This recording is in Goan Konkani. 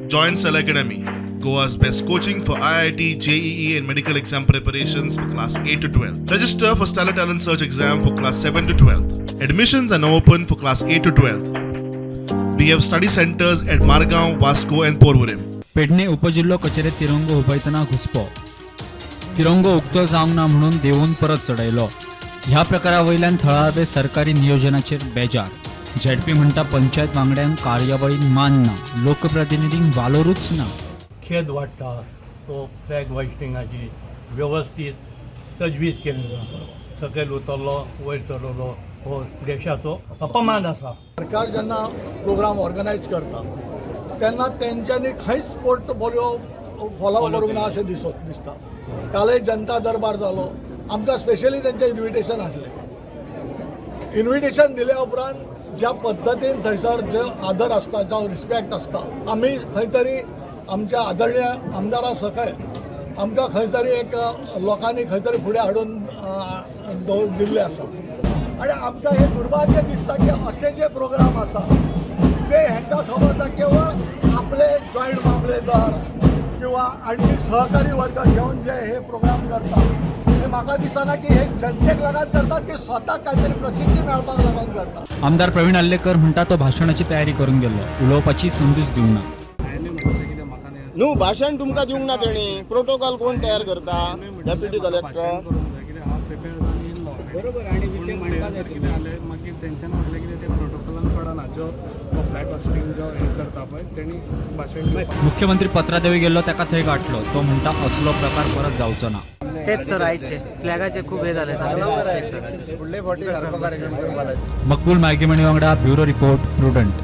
Join Stellar Academy, Goa's best coaching for IIT, JEE, and medical exam preparations for class 8 to 12. Register for Stellar Talent Search exam for class 7 to 12. Admissions are now open for class 8 to 12. We have study centers at Margao, Vasco, and Porvorim. Pedne उपजिल्हो कचेरेत तिरंगो हुबयतना घुसपो. तिरंगो उक्तो जावंक ना म्हणून देंवोवन परत चडयलो. ह्या प्रकारा वयल्यान थळावे सरकारी नियोजनाचेर बेजार. झेडपी म्हणटा, पंचायत वांगड्यांक कार्यावळींक मान ना, लोकप्रतिनिधींक वालोरूच ना. खेद वाडटा तो फ्लॅग होयस्टिंगाची वेवस्थीत तजवीज केली ना. सकयल उतरलो, वयर चडवलो, हो देशाचो अपमान आसा. सरकार जेन्ना प्रोग्राम ऑर्गनायज करता तेन्ना तेंच्यांनी खंयच पोर्टफोलियो फॉलो करूंक ना अशें दिसता. कालय जनता दरबार जालो. आमकां स्पेशली तेंचें इन्विटेशन आसलें. इन्विटेशन दिल्या उपरांत ज्या पद्दतीन थंयसर जो आदर आसता, जो रिस्पेक्ट आसता, आमी खंय तरी आमच्या आदरणीय आमदारा सकयल आमकां खंय तरी एक लोकांनी खंय तरी फुडें हाडून दिल्लें आसा आनी आमकां हें दुर्भाग्य दिसता की अशे जे प्रोग्राम आसा ते हेंकां खबर ना, केवळ आपले जॉयंट मामलेदार किंवा आणखी सहकारी वर्ग घेवन जे हे प्रोग्राम करता, हे म्हाका दिसना की हे जनतेक लागून करतात की स्वताक कांयतरी प्रसिद्धी मेळपाक लागून करतात. आमदार प्रवीण आर्लेकर म्हणटा, तो भाशणाची तयारी करून गेल्लो, उलोवपाची संदूच दिवंक ना. न्हू, भाशण तुमकां दिवंक ना तेणी. प्रोटोकॉल कोण तयार करता? Deputy collector. बरोबर, आनी कितें जालें मागीर तेंच्यानी म्हणलें कितें तें प्रोटोकॉलान पडना, जो फ्लॅग होस्टिंग जो हें करता पळय, तेणी भाशण दिवपाक. मुख्यमंत्री पत्रादेवी गेल्लो, ताका थंय गाठलो. तो म्हणटा, असलो प्रकार परत जावचो ना. तेच सर, आयचे फ्लॅगाचे खूप हे झाले सर. मकबूल मायगीमणी वांगडा ब्युरो रिपोर्ट, प्रुडंट.